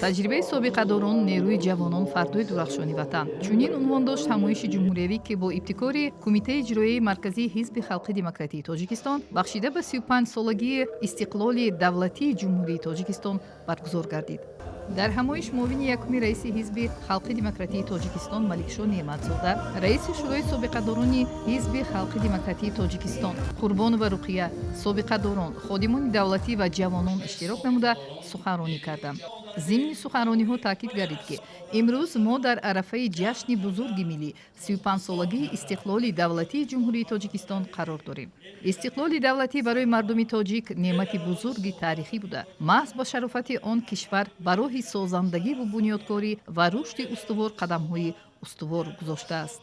Таҷрибаи собиқадорон, нерӯи ҷавонон, фардои дурахшони ватан», чунин унвон дошт ҳамоиши ҷумҳуриявӣ, ки бо ибтикори Кумитаи иҷроияи марказии Ҳизби халқи демократии Тоҷикистон бахшида ба 35-солагии истиқлоли давлатии Ҷумҳурии Тоҷикистон баргузор гардид. Дар ҳамоиш муовини якуми раиси Ҳизби халқи демократии Тоҷикистон Маликшо Неъматзода, раиси Шӯрои собиқадорони Ҳизби халқи демократии Тоҷикистон Қурбонова Руқия, собиқадорон, ходимони давлатӣ ва ҷавонон иштирок намуда, суханронӣ карданд. Зимни суханрониҳо таъкид гардид, ки имрӯз мо дар арафаи ҷашни бузурги миллӣ, 35-солагии истиқлоли давлатии Ҷумҳурии Тоҷикистон қарор дорем. Истиқлоли давлатӣ барои мардуми тоҷик неъмати бузурги таърихӣ буда, маҳз ба шарофати он кишвар ба роҳи созандагиву бунёдкорӣ ва рушди устувор қадамҳои устувор гузоштааст.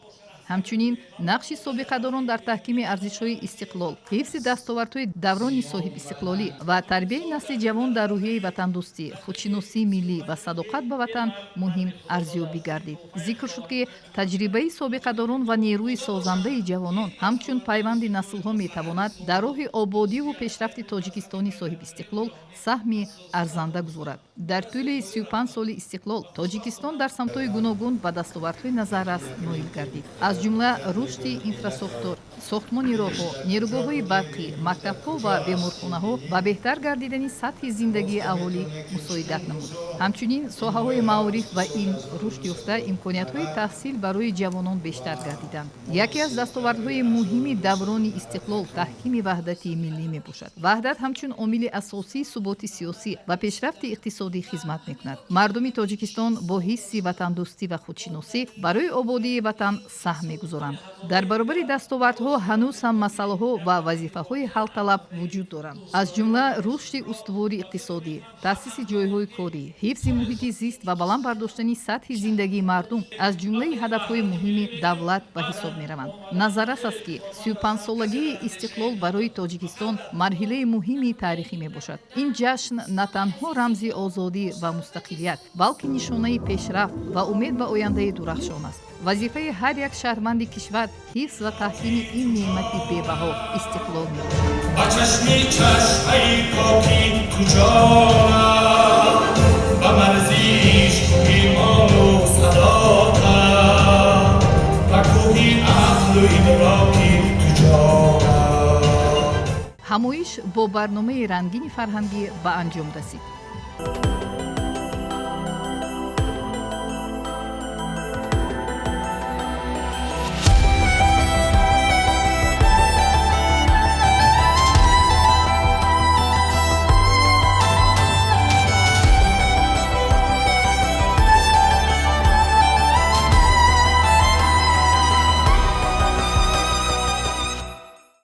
Ҳамчунин нақши собиқадорон дар таҳкими арзишҳои истиқлол, ҳифзи дастовардҳои даврони соҳибистиқлолӣ ва тарбияи насли ҷавон дар рӯҳияи ватандӯстӣ, худшиносии миллӣ ва садоқат ба ватан муҳим арзёбӣ гардид. Зикр шуд, ки таҷрибаи собиқадорон ва нерӯи созандаи ҷавонон ҳамчун пайванди наслҳо метавонад дар роҳи ободиву пешрафти Тоҷикистони соҳибистиқлол саҳми арзанда гузорад. Дар тӯли 35 соли истиқлол Тоҷикистон дар самтҳои гуногун ба дастовардҳои назаррас ноил гардид, аз ҷумла рушди инфрасохтор, сохтмони роҳҳо, нерӯгоҳҳои барқӣ, мактабҳо ва беморхонаҳо ба беҳтар гардидани сатҳи зиндагии аҳолӣ мусоидат намуд. Ҳамчунин соҳаҳои маориф ва илм рушд ёфта, имкониятҳои таҳсил барои ҷавонон бештар гардиданд. Яке аз дастовардҳои муҳими даврони истиқлол таҳкими ваҳдати миллӣ мебошад. Ваҳдат ҳамчун омили асосии суботи сиёсӣ ва пешрафти иқтисодӣ хизмат мекунад. Мардуми Тоҷикистон бо ҳисси ватандӯстӣ ва худшиносӣ барои ободии ватан саҳм мегузоранд. Дар баробари дастовардҳо ҳанӯз ҳам масъалаҳо ва вазифаҳои ҳалталаб вуҷуд доранд, аз ҷумла рушди устувори иқтисодӣ, таъсиси ҷойҳои корӣ, ҳифзи муҳити зист ва баланд бардоштани сатҳи зиндагии мардум аз ҷумлаи ҳадафҳои муҳими давлат ба ҳисоб мераванд. Назаррас аст, ки 35-солагии истиқлол барои Тоҷикистон марҳилаи муҳими таърихӣ мебошад. Ин ҷашн на танҳо рамзи озодӣ ва мустақилият, балки нишонаи пешрафт ва умед ба ояндаи дурахшон аст. Вазифаи ҳар як шаҳрванди кишвар ҳифз ва таҳкими ин неъмати бебаҳо, истиқлол мебошад. Ба чашми чашмаи поки ту ҷонам, ба марзи ишқу имону садоқат, ба кӯҳи ақлу идроки ту ҷонам. Ҳамоиш бо барномаи рангини фарҳангӣ ба анҷом расид.